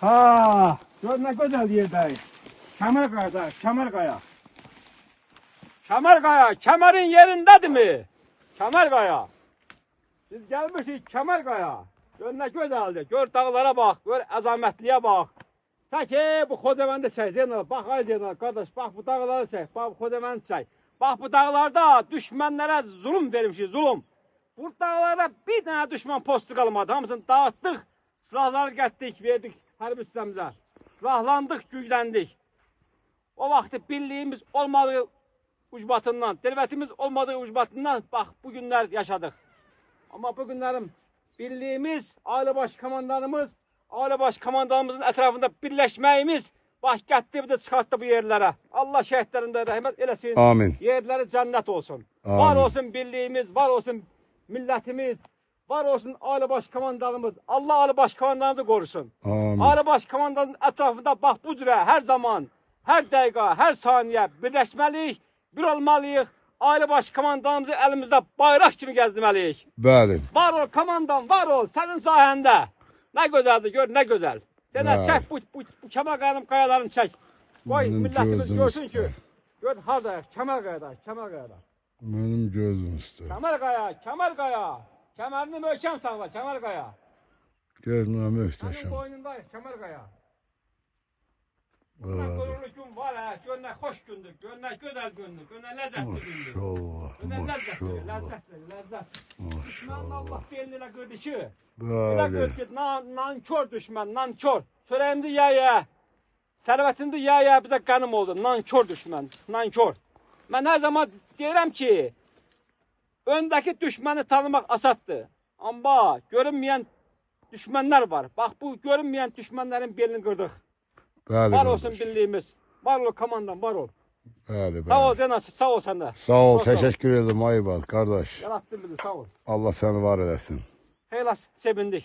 Ha, gör nə gözəl yerdəyik. Kəmər Qayada, Kəmər Qaya. Kəmər Qaya, kəmərin yerindədirmi? Kəmər Qaya. Biz gəlmişik Kəmər Qaya. Gör nə gözəldir. Gör dağlara bax, gör əzamətliyə bax. Çək, bu Xocavəndi çək, Zeynal. Bax ay Zeynal qardaş, bax bu dağları çək, bax bu Xocavəndi çək. Bax bu dağlarda düşmənlərə zulüm vermişik, zulüm. Bu dağlarda bir dənə düşmən postu qalmadı. Hamısını dağıtdıq, silahları gətdik, verdik hərbi hissəmizə. Silahlandıq, gücləndik. O vaxtı birliyimiz olmadığı ucbatından, dövlətimiz olmadığı ucbatından bax bu günlər yaşadıq. Amma bu günlərin birliyimiz, ailə baş komandanımız, ailə baş komandanımızın ətrafında birləşməyimiz bax gətdi bir də çıxartdı bu yerlərə. Allah şəhidlərin də rəhmət eləsin. Amin. Yerləri cənnət olsun. Amin. Var olsun birliyimiz, var olsun millətimiz, var olsun ailə baş komandanımız. Allah ailə baş komandanımızı qorusun. Amin. Ailə baş komandanın ətrafında bax bu cürə hər zaman, hər dəqiqə, hər saniyə birləşməliyik, bir olmalıyıq. Ailə baş komandanımızı əlimizdə bayraq kimi gəzdirməliyik. Bəli. Var ol komandan, var ol sənin sayəndə. Nə gözəldir, gör nə gözəl. Sənə Bəli. çək bu Kəmər Qayanın qayalarını çək. Qoy Mənim millətimiz gözüm görsün ki, üstə. gör hardayıq, Kəmər Qayada, Kəmər Qayada. Mənim gözüm üstə. Kəmər Qaya, Kəmər Qaya. Kəmərini möhkəm saxla, Kəmər Qaya. Gör nə Sənin möhtəşəm. boynundayıq, Kəmər Qaya. Nə qürurlu gün var hə, gör nə xoş gündür, gör nə gözəl gündür, gör nə ləzzətli gündür. Maşallah, Gör nə ləzzətli, maşallah, ləzzətli, ləzzət. Düşmənin maşallah. Allah belini elə qırdı ki, elə Bəli. qırdı ki, nankor düşmən, nankor. Çörəyimizi yeyə, sərvətimizi yeyə bizə qənim oldu. Nankor düşmən, nankor. Mən hər zaman deyirəm ki, öndəki düşməni tanımaq asaddır. Amma görünməyən düşmənlər var. Bax bu görünməyən düşmənlərin belini qırdıq. Bəli. Var olsun qardaş. birliyimiz. Var ol komandan, var ol. Bəli, Sağ ol bəli. Zeynal, sağ ol sən də. Sağ ol, Sağ ol. təşəkkür edirəm Aybad qardaş. Yarattın bizi, sağ ol. Allah səni var eləsin. Xeyirlər, sevindik.